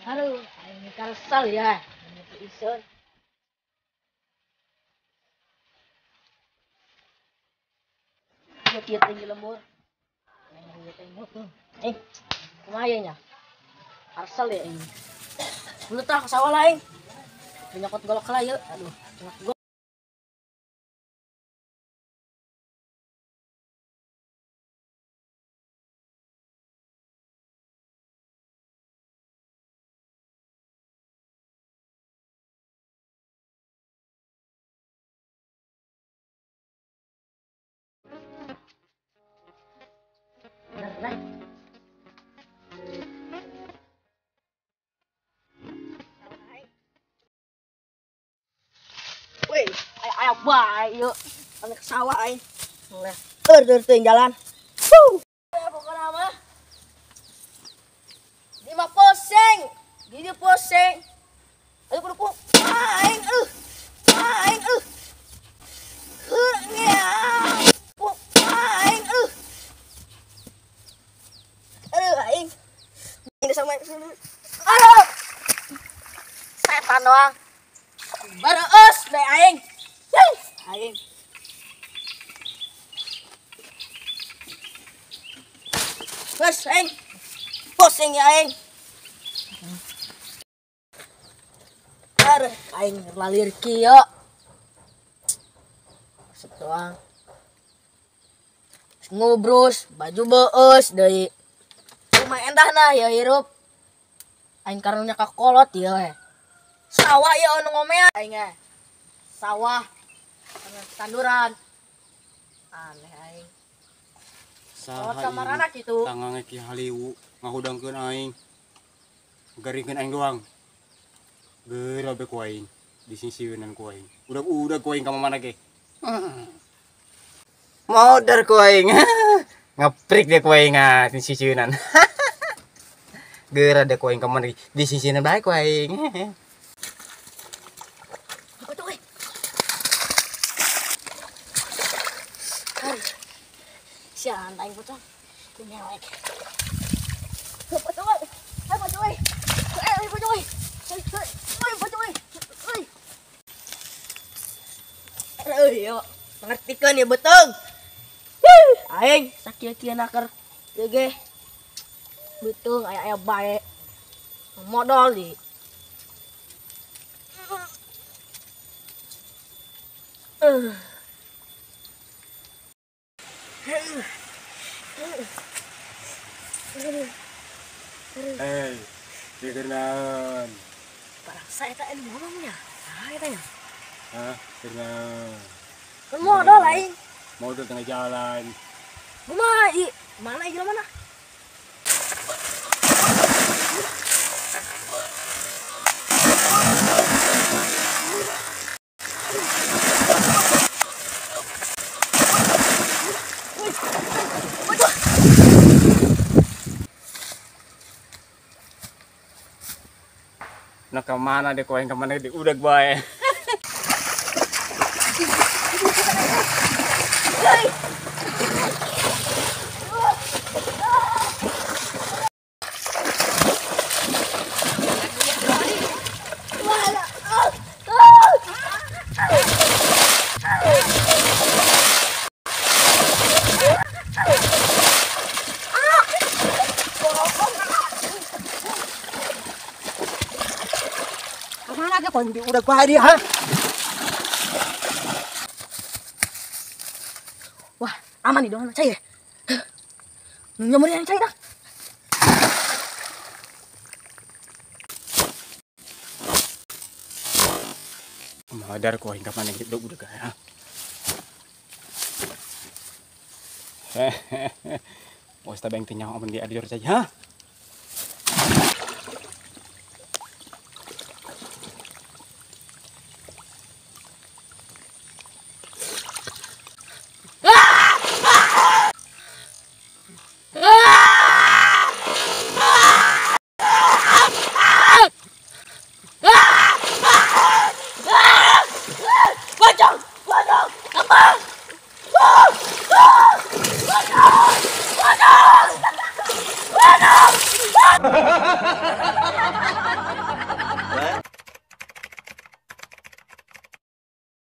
Aduh, aing karesal ya. Isun. Ieu tinggi lembur. Eh, kumaha nya? Karesal ya aing. Dulu tah ka sawah lah aing. Nyokot golok lah ieu. Aduh, nyokot golok. Wih, ayo bae yuk. Kami ke sawah aing. Eur teuing jalan. Huh. Pokona mah. Di mah pusing. Di dieu pusing. Ayo kudu aing euh. Aing euh. Heuh nya. Aing euh. Aduh aing. Ini sama aduh. Setan doang. Bareus bae aing. Aing. Geus aing. Pusing ya aing. Aduh, aing lalir kieu. Resep doang. Ngobrus, baju beus deui. Kumaha endahna ya hirup. Aing karunya ka kolot ieu we. Sawah ya anu ngomea aing ge. Sawah tanduran. Aneh aing. Saha kamarana kitu. Tangange ki haliwu ngahudangkeun aing. Garingkeun aing doang. Geura be ku aing. Disisieunan ku aing. Udah-udah ku aing ka mamana ge. Modar ku aing. Ngeprik deh ku aing ah disisieunan. Geura deh ku aing ka mamana ge. Disisieunan bae ku aing. Sian aing pocong. Nyewek. Pocong. Ayo pocong. Ayo pocong. Ayo pocong. Ayo. Yo, ngertikeun ya beuteung. Aing sakieu-kieu naker ieu ge. Beuteung aya-aya bae. Modal di. Hei, digeurnaon. Barang saya eta ngomongnya. Ah, eta nya. Hah, geurnaon. Kan modal aing. Modal tengah jalan. Kumaha ieu? Mana ieu mana? Nah kemana deh kau yang kemana deh udah gue. Kemana ke kondi udah gua hari ha? Wah, aman nih dong cai ya. Nyamur yang cai dah. Madar kau hingga mana gitu udah gaya. Wah, tabeng tanya aman di adior saja. Ha? Pocong! Pocong! Apa?